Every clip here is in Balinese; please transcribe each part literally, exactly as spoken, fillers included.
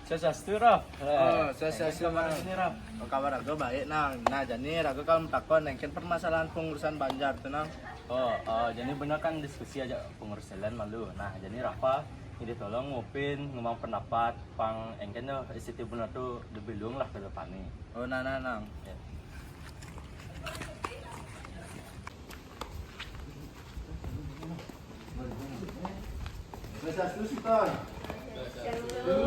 Swastiastu, Raf. Oh, swastiastu, Nang. Gimana sini, Raf? Oh, kabar raga baik, Nang. Nah, jani raga kalu mau takon, engken permasalahan pengurusan banjar tu, Nang. Oh, oh, jani bener kan diskusi aja pengurus jalan malu. Nah, jani Rafa, ini tolong ngupin, ngumang pendapat, pang engken tu, S T T bener tu lebih luang lah ke depan ni. Oh, nah, nah, Nang. Ya. Swastiastu, Sultan. Swastiastu.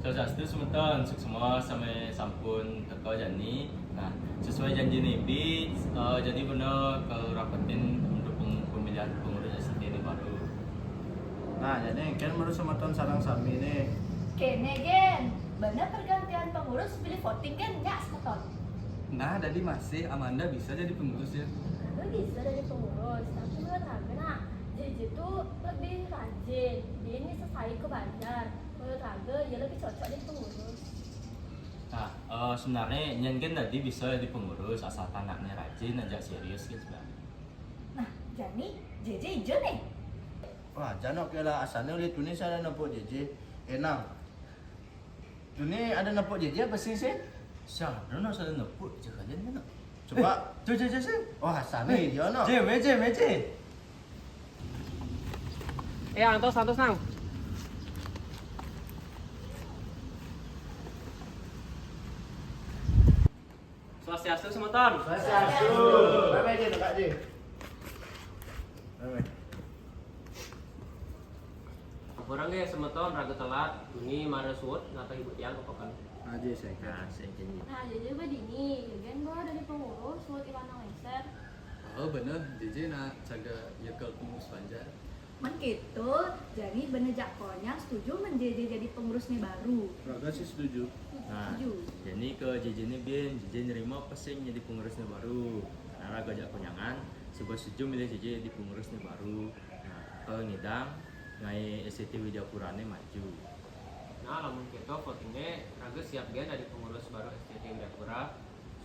Swastiastu semeton, suksma sami sampun teka jani. Nah, sesuai janji nibi, eh, jani bener ke rapetin untuk peng-, pemilihan pengurus S T T ni baru. Nah, jani kan baru semeton sareng sami ni. Kene gen, bener pergantian pengurus pilih voting gen nyak semeton. Nah, dadi masih Amanda bisa jadi pengurus ya. Aku bisa jadi pengurus, tapi menurut aku nah, J J tu lebih rajin, dia ni sesai ke banjar. Menurut raga, ia lebih cocok jadi pengurus. Nah, eh, sebenarnya nyen kan tadi bisa jadi pengurus asal anaknya rajin aja serius gitu sebenarnya. Nah, jani J J ijo nih. Wah, janok kela asalnya oleh tunis ada nepuk J J. Enang. Tunis ada nepuk J J apa sih sih? Siapa no salah nepuk je kalian kan? Coba. Eh, tu je je sih. Wah, sana ijo no. J, meje, meje. Eh, antos, antos, Nang. Swastiastu, semeton. Swastiastu. Bye-bye, Jin. Kak, Jin. Bye-bye. Ampura nggih, semeton, raga telat. Tuni mara suud, ngata ibu tiang kepokan. Aja saya. Nah, saya janji. Nah, jadi apa dini? Jegen baru dari pengurus, suud iwan nang lengser. Oh, bener. J J nak caga nyekel pengurus banjar. Man gitu, jani bener jak konyang setuju men J J jadi pengurusnya baru. Raga sih setuju. Nah, setuju. Jani ke J J ni bin, J J nerima pesing jadi pengurusnya baru. Nah, raga jak konyangan, sebab setuju milih J J jadi pengurusnya baru. Nah, kalau ngidang, ngai S T T Widyapura ni maju. Nah, lamun kita votingnya, raga siap gen dari pengurus baru S T T Widyapura.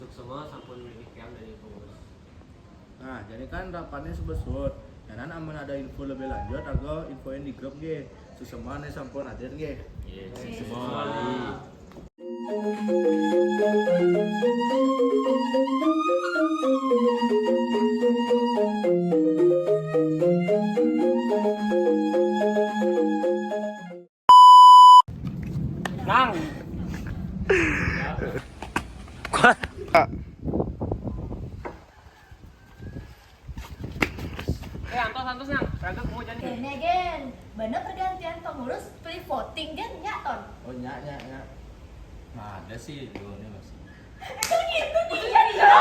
Suksma sampun milih tiang dari pengurus. Nah, jadi kan rapannya sebesut. Karena amun ada info lebih lanjut, aku infoin di grup ge. Suksma nih sampun hadir ge. Iya, semua wali. Nang. Eh, antos, antos, Nang. Raga kamu jadi. Kene gen, bener pergantian pengurus free voting gen nyak ton. Oh, nyak, nyak, nyak. Nah, ada sih dulu nih masih. Itu gitu nih. Iya, iya.